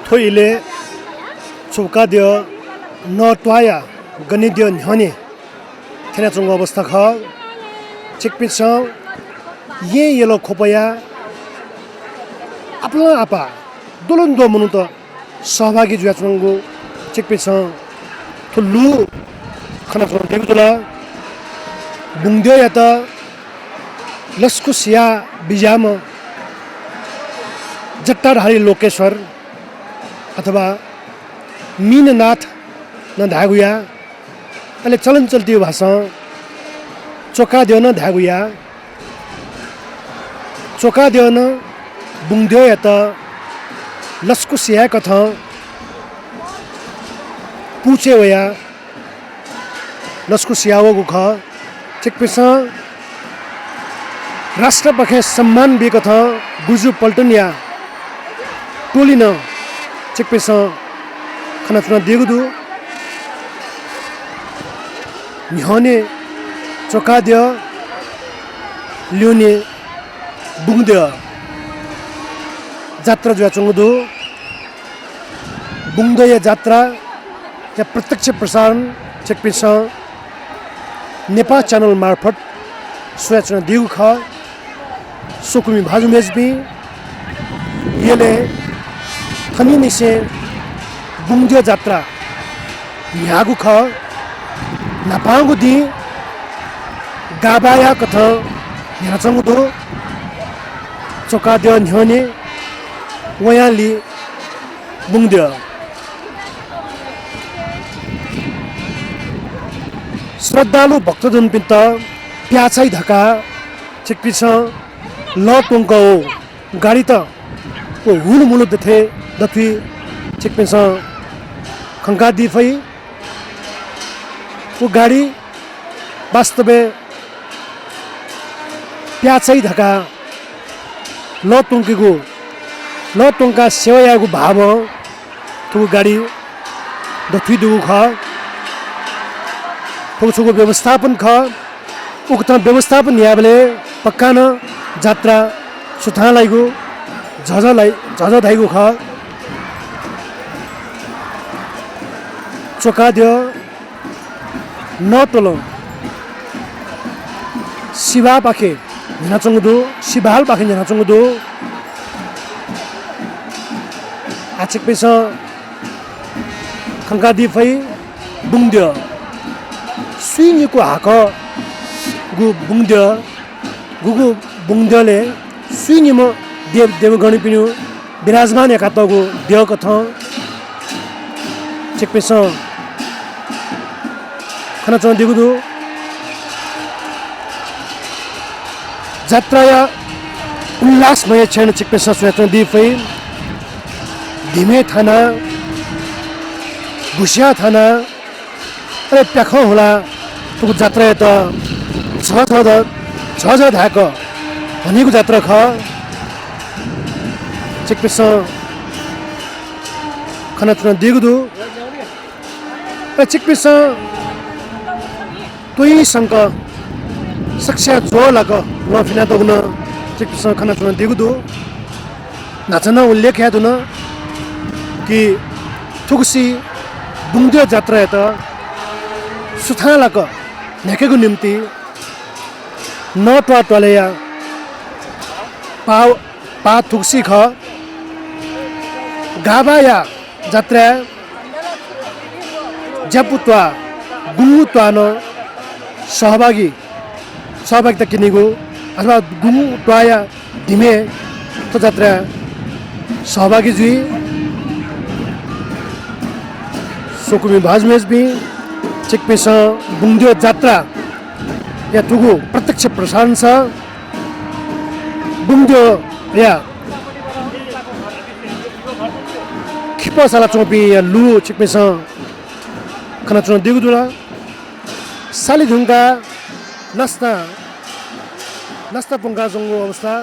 थ्व इलय् च्वकाद्यः नःत्वाःया गनेद्यः न्ह्यःने थ्यनाच्वंगु अवस्था खः। छिकपिन्सं येँ यल ख्वपया आपालं आपाः द्वलंद्वः मनूत सहभागी जुयाच्वंगु छिकपिन्सं थ्व लु खनाच्वनादीगु दु ला। बुंगद्यःयात लसकुस याः बिज्याःम्ह जट्टाधारी लोकेश्वर अथवा मीननाथ नं धायेगु या, अले चलनचल्तीया भाषां च्वकाद्यः नं धायेगु या। च्वकाद्यः नं बुंगद्यःयात लसकुस यायेकथं पुचय् वयाः लसकुस याः वःगु खः। छिकपिन्सं राष्ट्रपाखें सम्मान बीकथं गुजु पल्टनया टोली नं छिकपिन्सं खनाच्वनादीगु दु। न्ह्यःने च्वकाद्यः, ल्यूने बुंगद्यः जात्रा जुयाच्वंगु दु। बुंगद्यःया जात्राया प्रत्यक्ष प्रसारण छिकपिन्सं नेपाः च्यानल मार्फत स्वयाच्वनादीगु खः। स्वकुमि भाजु मय्जुपिं, यलय् थनिंनिसें बुंगद्यः जात्रा न्ह्याःगु खः। न्हापांगु दिं गाभाया कथं न्ह्यानाच्वंगु दु। च्वकाद्यः न्ह्यःने वयालि बुंगद्यः। श्रद्धालु भक्तजनपिन्त प्याःछाइ धकाः छिकपिन्सं लः त्वंकः वःगु गाडीत व हुलुमुलु दथुइ दथुइ छिकपिन्सं खंकादी फइ। व गाडी वास्तवय् प्याःछाइ धकाः लः त्वंकेगु, लः त्वंकाः सेवा यायेगु भावं थुगु गाडी दथुइ दुगु खः। थुगु छगू व्यवस्थापन खः। उकथं व्यवस्थापन यायेबलय् पक्का नं जात्रा सुथां लाइगु झःझः लाइ-, झःझः धाइगु खः। च्वकाद्यः नःत्वलं सिभाःपाखे न्ह्यानाच्वंगु दु, सिभालपाखे न्ह्यानाच्वंगु दु। आः छिकपिन्सं खंकादी फइ बुंगद्यः। स्वीनिकू हाकःगु बुंगद्यः, गुगु बुंगद्यःलय् स्वीनिम्ह देव देवगणपिनिगु विराजमान याकातःगु द्यःकथं छिकपिन्सं खनाच्वनादीगु दु। जात्राया उल्लासमय क्षण छिकपिन्सं स्वयाच्वनादी फइ। धिमय् थानाः, घुस्यां थानाः, अले प्याखं हुलाः थुगु जात्रायात झःझः ध-, झःझः धाय्क हनीगु जात्रा खः। छिकपिन्सं खनाच्वनादीगु दु। अले छिकपिन्सं त्वइसंक सकसियां ज्वःलाक लँ फ्यनातःगु नं छिकपिन्सं खनाच्वनादीगु दु। न्हाचः नं उल्लेख याये धुन कि थुगुसी बुंगद्यः जात्रायात सुथांलाक न्ह्याकेगु निंतिं नःत्वाः त्वालय्या पाः, पाः थुगुसी खः। गाभाया जात्राय् ज्यापु त्वाः, गुंगू त्वाः नं सहभागी, सहभागिता क्यनीगु अथवा गुंगू त्वाःया धिमय् थ्व जात्राय् सहभागी जुइ। स्वकुमि भाजु मय्जुपिं, छिकपिन्सं बुंगद्यः जात्राया थुगु प्रत्यक्ष प्रसारण छ। बुंगद्यःया खिपः सालाच्वंपिंया लु छिकपिन्सं खनाच्वनादीगु दु ला? साले धुंकाः लसता, लसता प्वंकाच्वंगु अवस्था।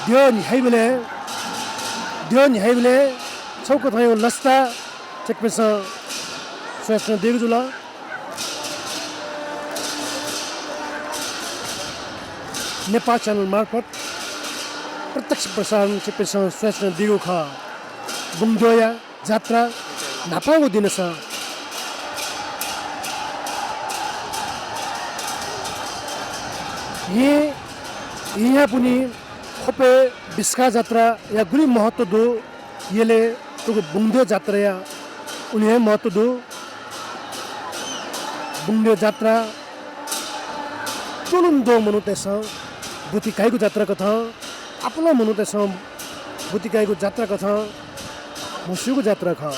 द्यः न्ह्याइबलय्, द्यः न्ह्याइबलय् छगू कथंया लसता छिकपिन्सं स्वयाच्वनादीगु जुल। नेपाः च्यानल मार्फत प्रत्यक्ष प्रसारण छिकपिन्सं स्वयाच्वनादीगु खः। बुंगद्यःया जात्रा न्हापांगु दिनस येँ, येँयापुनि ख्वपय् बिस्का जात्राया गुलि महत्त्व दु, यलय् थुगु बुंगद्यः जात्राया उलि हे महत्त्व दु। बुंगद्यः जात्रा दुलुम द्वः मनूतय्सं ब्वति काइगु जात्रा कथं, आपालं मनूतय्सं ब्वति काइगु जात्रा कथं म्हस्यूगु जात्रा खः।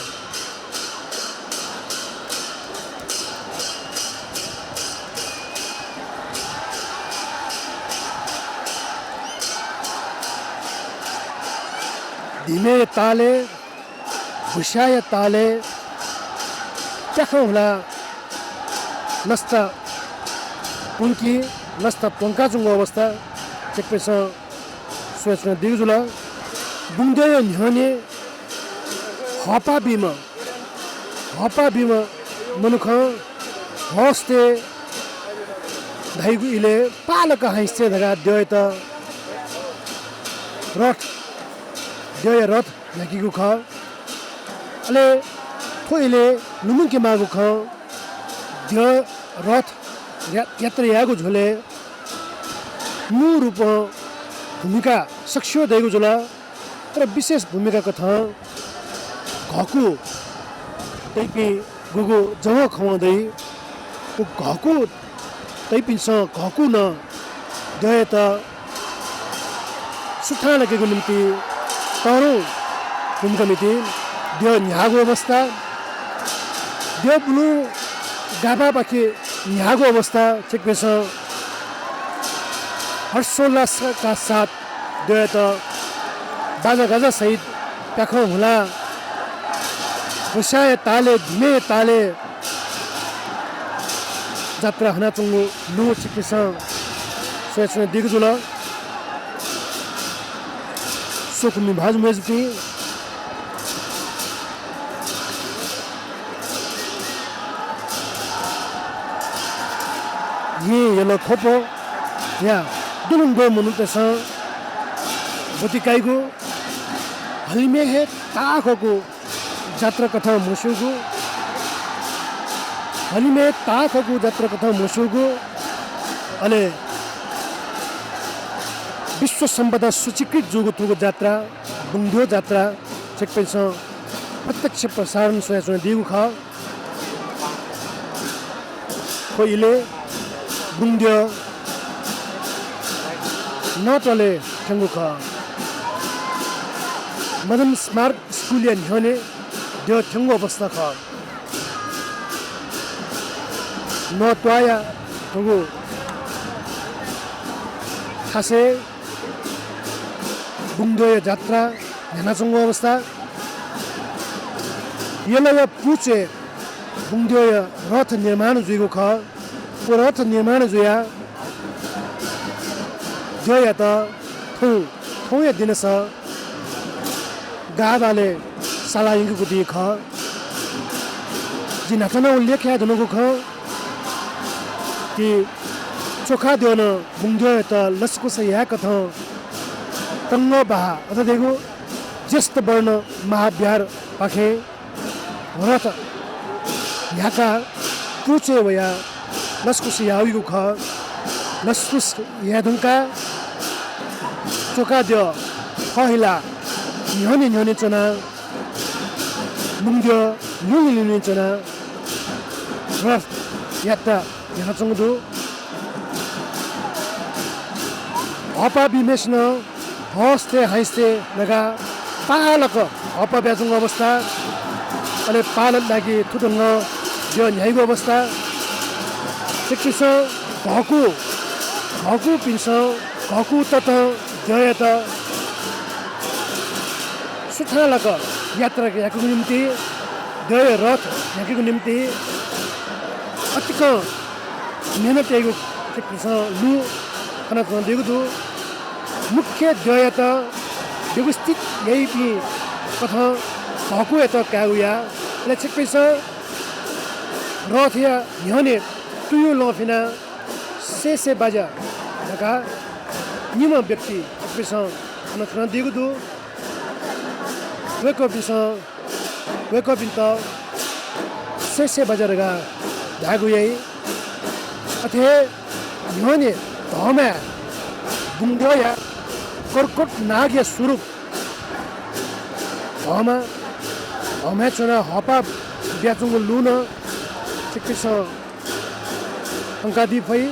धिमय्या तालय्, भुस्याःया तालय् प्याखं हुलाः लसता प्वंकी, लसता प्वंकाच्वंगु अवस्था छिकपिन्सं स्वयाच्वनादीगु जुल। बुंगद्यःया न्ह्यःने हःपाः बीम्ह, हःपाः बीम्ह मनुखं हःसतय् धाइगु इलय् पालक हाँइसे धकाः द्यःयात रथ, द्यःया रथ न्ह्याकीगु खः। अले थ्व इलय् लुमंके माःगु खँ, द्यः रथ या-, यात्रा यायेगु झ्वलय् मू रूपं भूमिका सकसिया दइगु जुल। तर विशेष भूमिका कथं घःकू तइपिं गुगु जवंखवं दइ, व घःकू तइपिन्सं घःकू नं द्यःयात सुथां लाकेगु निंतिं तःधं भूमिका म्हिती। द्यः न्ह्याःगु अवस्था, द्यः बुलुं गाभापाखे न्ह्याःगु अवस्था छिकपिन्सं हर्षोल्लासका साथ द्यःयात बाजागाजा सहित प्याखं हुलाः भुस्याःया तालय्, धिमय्या तालय् जात्रा हनाच्वंगु लुँ छिकपिन्सं स्वयाच्वनादीगु जुल। स्वकुमि भाजु मय्जुपिं, येँ यल ख्वपया दुनुगलंनिगू मनूतय्सं ब्वति काइगु, हलिमय् हे ताःहाकःगु जात्रा कथं म्हस्यूगु, हलिमय् ताःहाकःगु जात्रा कथं म्हस्यूगु, अले विश्व सम्पदा सूचीकृत जूगु थुगु जात्रा, बुंगद्यः जात्रा छिकपिन्सं प्रत्यक्ष प्रसारण स्वयाच्वनादीगु खः। थ्व इलय् बुंगद्यः नतले थ्यंगु खः। मदन स्मारक स्कुलया न्ह्यःने द्यः थ्यंगु अवस्था खः। नत्वाःया थुगु थासय् बुंगद्यःया जात्रा न्ह्यानाच्वंगु अवस्था। यलया पुचय् बुंगद्यःया रथ निर्माण जुइगु खः। व रथ निर्माण जुयाः द्यःयात थौं, थौंया दिनस गाभालय् साला यंकेगु दी खः। जिं न्हाचः नं उल्लेख याये धुनागु खः कि च्वखाद्यः नं बुंगद्यःयात लसकुस यायेकथं तंगः बहाः अथे धइगु ज्येष्ठ वर्ण महाविहारपाखें रथ न्ह्याकाः पुचय् वयाः लसकुस याः वइगु खः। लसकुस याये धुंकाः च्वखाद्यः फहिलाः न्ह्यःने न्ह्यःने च्वनाः बुंगद्यः ल्यूने ल्यूने च्वनाः रथ यात्रा न्ह्यानाच्वंगु दु। हःपाः बीम्हय्सिनं हःसतय् हाँइसतय् धकाः पाहालक हःपाः बियाच्वंगु अवस्था, अले पाहालया लागि थुधंगः द्यः न्ह्याइगु अवस्था। छिकपिन्सं घःकू, घःकूपिन्सं घःकू ततं द्यःयात सुथांलाक यात्रा याकेगु निंतिं, द्यःया रथ न्ह्याकेगु निंतिं अतिकं मेहनत याइगु छिकपिन्सं लुँ खनाच्वनादीगु दु। मुख्य द्यःयात व्यवस्थित याइपिं कथं घःकूयात कायेगु याः। अले छिकपिन्सं रथया न्ह्यःने तुयु लं फ्यनाः सेसे बाज्या धकाः निम्ह व्यक्ति छिकपिन्सं नं खनादीगु दु। वय्कःपिन्सं वय्कःपिन्त सय्‌सय् बाज्या धकाः धायेगु याइ। अथे हे न्ह्यःने धःमाय् बुंगद्यःया कर्कोट नागया स्वरूप धःमा, धःमाय् च्वनाः हःपाः बियाच्वंगु लुँ नं छिकपिन्सं थंकादी फइ।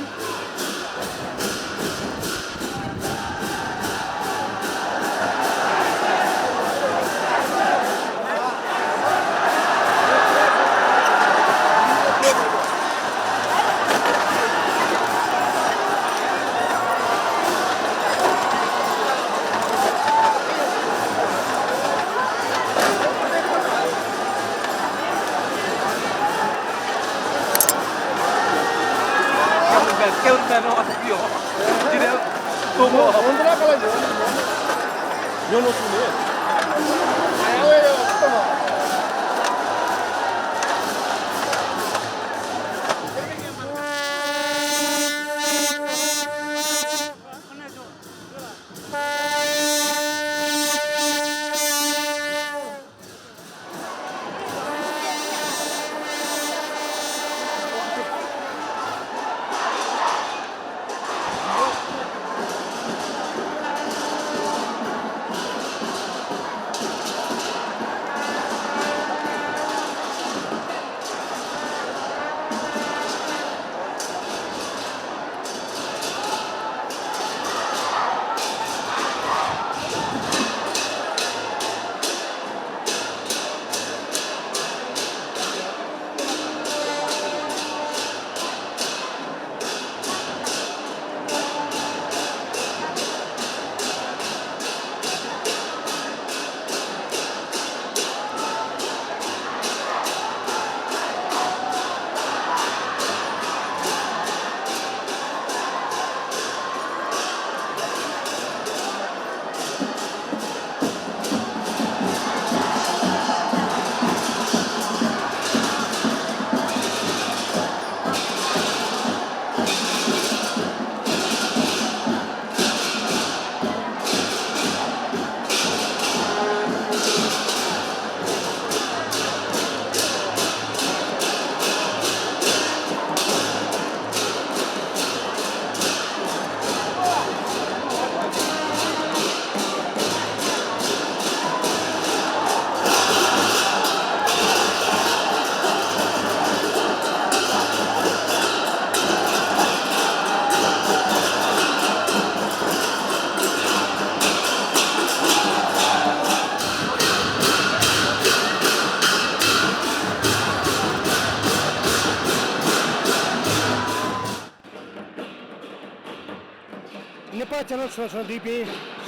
नेपाः च्यानल छुं छुं दीपिं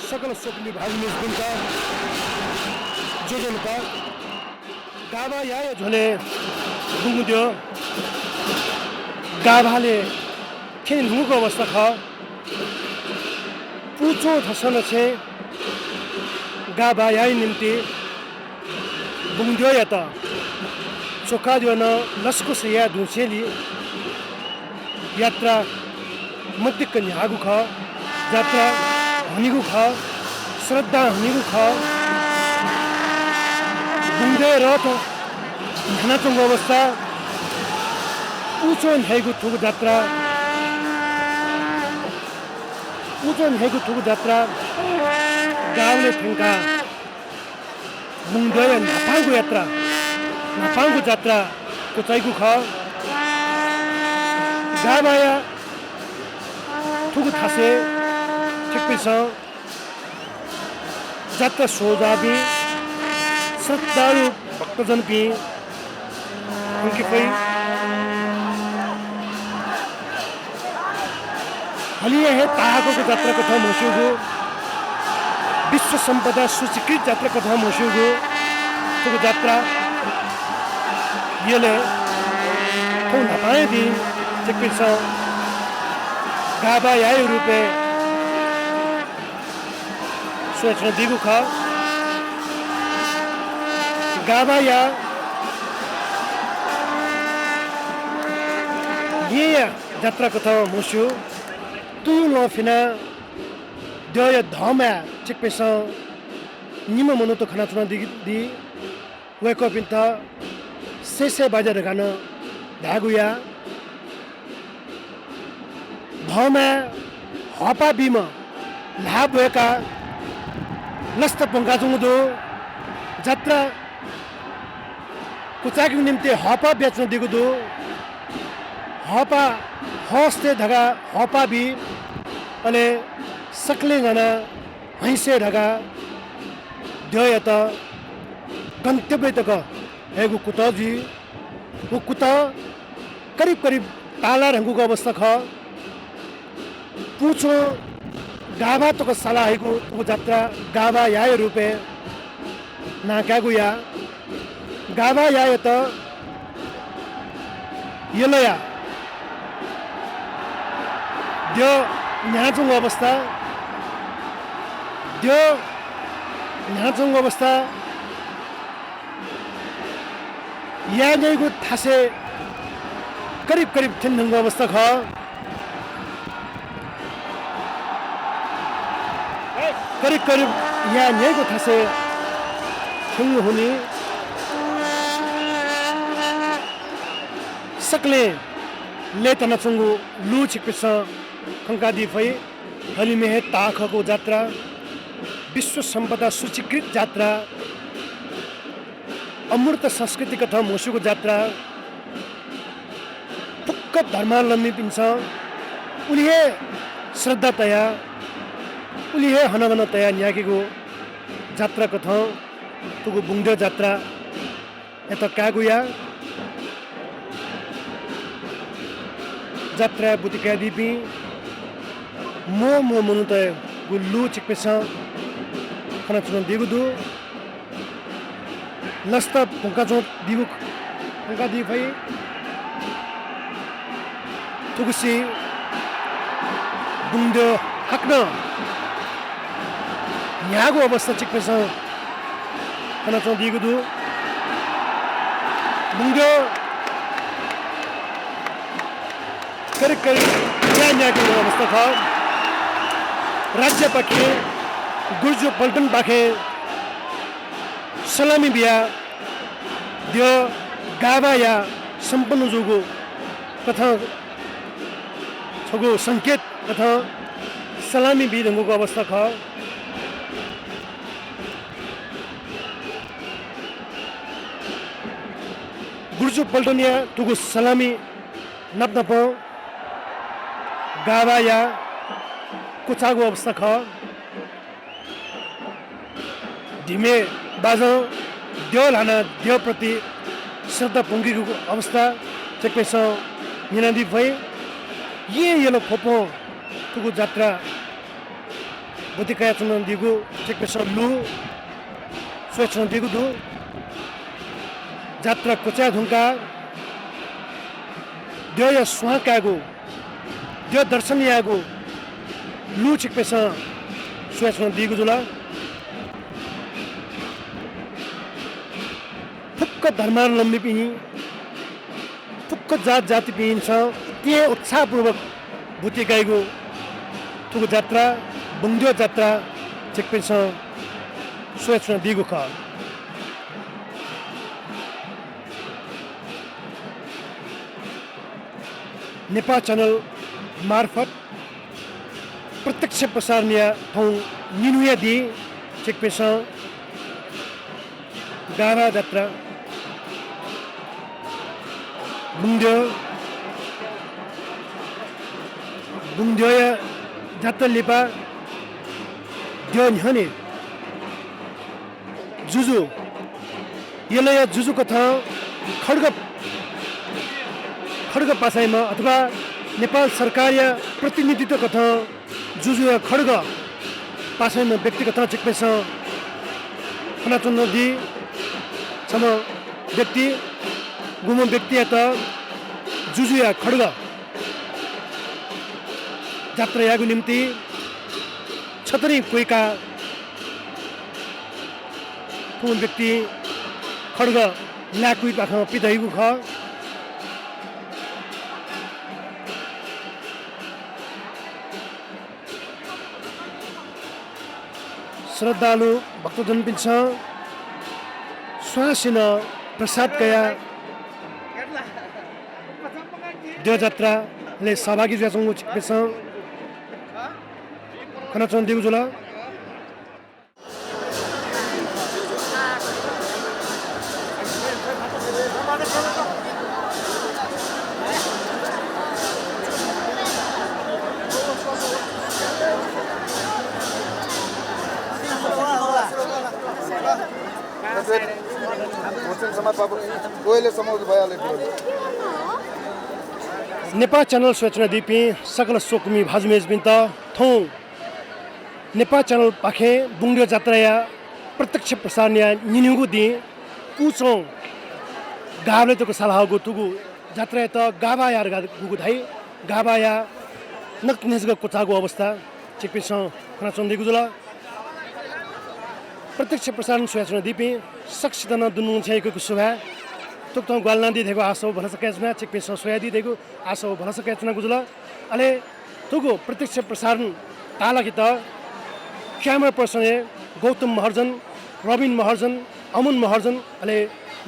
सकल स्वकुमि भाजु मय्जुपिन्त ज्वजलपा। गाभायाया झ्वलय् बुंगद्यः गाभालय् थ्यने धुंकूगु अवस्था खः। पूच्वं थासं नं छेँ गाभायाया निंतिं बुंगद्यःयात च्वकाद्यः नं लसकुस याये धुंसेंलि यात्रा मदिक्क न्ह्याःगु खः। जात्रा हनीगु खः, श्रद्धां हनीगु खः। बुंगद्यःया रथ न्ह्यानाच्वंगु अवस्था। पूच्वं न्ह्याइगु थुगु जात्रा, पूच्वं न्ह्याइगु थुगु जात्रा गाभालय् थ्यंकाः बुंगद्यःया न्हापांगु यात्रा, न्हापांगु जात्रा क्वचाइगु खः। गाभाया थुगु थासय् छिकपिन्सं जात्रा स्वयाः जाःपिं श्रद्धालु भक्तजनपिं खंके फइ। हलिंया हे ताहाकःगु जात्रा कथं म्हस्यूगु, विश्व सम्पदा सूचीकृत जात्रा कथं म्हस्यूगु थुगु जात्रा यलय् थौं न्हापांया दिं छिकपिन्सं गाभायाया रूपय् स्वयाच्वनादीगु खः। गाभाया येँया जात्रा कथं म्हस्यू, तुयु लं फिनाः द्यःया धःमाय् छिकपिन्सं निम्ह मनूत खनाच्वनादी। वय्कःपिन्त सय्‌सय् बाज्या धकाः नं धायेगु या। धःमाय् हःपाः बीम्ह ल्हाः ब्वय्काः लसता प्वंकाच्वंगु दु। जात्रा क्वचायेकेगु निंतिं हःपाः बियाच्वनादीगु दु। हःपाः हःसतय् धकाः हःपाः बी, अले सकलें जानाः हइँसय् धकाः द्यःयात गन्तव्य तक हयेगु कुतः जुइ। व कुतः करिब करिब ताःलाः धुंकूगु अवस्था खः। पुचुं गाभा तक साला हइगु थुगु जात्रा गाभा याःया रूपय् नां कायेगु या। गाभा याःयात यलया द्यः न्ह्यानाच्वंगु अवस्था, द्यः न्ह्यानाच्वंगु अवस्था, याये न्याइगु थासय् करिब करिब थ्यने धुंगु अवस्था खः। करिब करिब याये न्याइगु थासय् थ्यंगु हुनिं सकलें लय्तानाच्वंगु लु छिकपिन्सं खंकादी फइ। हलिमय् हे ताःहाकःगु जात्रा, विश्व सम्पदा सूचीकृत जात्रा, अमूर्त संस्कृतिकथं म्हस्यूगु जात्रा, फुक्क धर्मावलम्बीपिन्सं उलि हे श्रद्धा तयाः, उलि हे हनाबना तयाः न्ह्याकेगु जात्राकथं थुगु बुंगद्यः जात्रा यात कायेगु या। जात्राय् ब्वति कयादीपिं म्वःम्वः मनूतय्गु लु छिकपिन्सं खनाच्वनादीगु दु। लसता प्वंकाच्वनादीगु, प्वंकादी फइ। थुगुसी बुंगद्यः हाकनं न्ह्याःगु अवस्था छिकपिन्सं खनाच्वनादीगु दु। बुंगद्यः करिब करिब न्ह्याः न्ह्याकेगु अवस्था खः। राज्यपाखें, गुर्जु पल्टनपाखें सलामी बियाः द्यः गाभा याः सम्पन्न जूगु कथं छगू संकेत कथं सलामी बी धुंकूगु अवस्था खः। गुर्जु पल्टनया थुगु सलामी नापनापं गाभा याः क्वचाःगु अवस्था खः। धिमे बाजं द्यः ल्हानाः द्यःप्रति श्रद्धा प्वंकीगु अवस्था छिकपिन्सं न्यनादी फइ। येँ यल ख्वपं थुगु जात्रा ब्वति कयाच्वनादीगु छिकपिन्सं लु स्वयाच्वनादीगु दु। जात्रा क्वचाये धुंकाः द्यःया स्वां कायेगु, द्यः दर्शन यायेगु लु छिकपिन्सं स्वयाच्वनादीगु जुल। फुक्क धर्मावलम्बीपिं, फुक्क जात जातिपिन्सं अति उत्साहपूर्वक ब्वति कयागु थुगु जात्रा, बुंगद्यः जात्रा छिकपिन्सं स्वयाच्वनादीगु खः। नेपाल च्यानल मार्फत प्रत्यक्ष प्रसारणया थौं निन्हुया दिं छिकपिन्सं गाभा जात्रा, बुंगद्यः, बुंगद्यःया जात्रा लिपा द्यः न्ह्यःने जुजु, यलया जुजु कथं खड्ग, खड्ग पासाइम्ह अथवा नेपाल सरकारया प्रतिनिधित्व कथं जुजुया खड्ग पासाइम्ह व्यक्ति कथं छिकपिन्सं खनाच्वनादी। छम्ह व्यक्ति, गुम्ह व्यक्तियात जुजुया खड्ग जात्रा यायेगु निम्तिं छतरी क्वय्काः थुम्ह व्यक्तिं खड्ग लाय्कुइपाखं पिदयागु खः। श्रद्धालु भक्तजनपिन्सं स्वांसिनं प्रसाद कयाः द्यःजात्रालय् सहभागी जुयाच्वंगु छिकपिन्सं खनाच्वनादीगु जुल। नेपाः च्यानल स्वयाच्वनादीपिं सकल स्वकुमि भाजु मय्जुपिन्त थौं नेपाः च्यानलपाखें बुंगद्यः जात्राया प्रत्यक्ष प्रसारणया निन्हुगु दिं कुचं गाभालय् तक सालाहःगु थुगु जात्रायात गाभाया धकाः गुगु धाइ। गाभाया नकतिनि जक क्वचाःगु अवस्था छिकपिन्सं खनाच्वनादीगु जुल। प्रत्यक्ष प्रसारण स्वयाच्वनादीपिं सकसितं नं दुनुगलंनिसें यक्व यक्व सुभाय्। थुकथं ग्वाहालि यानादी धइगु आशा व भलसा कयाच्वना। छिकपिन्सं स्वयादी धइगु आशा व भलसा कयाच्वनागु जुल। अले थुगु प्रत्यक्ष प्रसारण ताःलाकेत camera person-य् गौतम महर्जन, रबिन महर्जन, अमन महर्जन, अले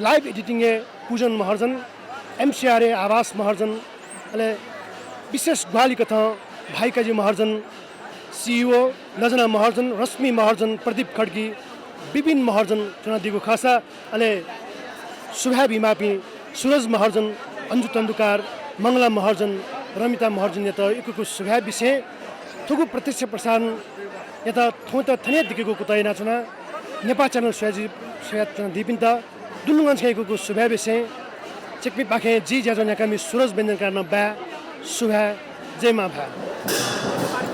live editing-य् पूजन महर्जन, MCR-य् आभास महर्जन, अले विशेष ग्वाहालिकथं भाइकाजी महर्जन, CEO लजना महर्जन, रश्मि महर्जन, प्रदीप खड्गी, विपिन महर्जन च्वनादीगु खःसा, अले सुभाय् बीमाःपिं सुरज महर्जन, अन्जु तण्डुकार, मंगला महर्जन, रमिता महर्जनयात यक्व यक्व सुभाय् बिसें थुगु प्रत्यक्ष प्रसारणयात थौंयात थन हे दिकेगु कुतः यानाच्वना। नेपाः च्यानल स्वयाच्वनादीपिन्त दुनुगलंनिसें यक्व यक्व सुभाय् बिसें छिकपिंपाखें जि ज्याझ्वः न्ह्याकामि सुरज व्यञ्जनकार नं बाय्। सुभाय्। जय मांभाय्।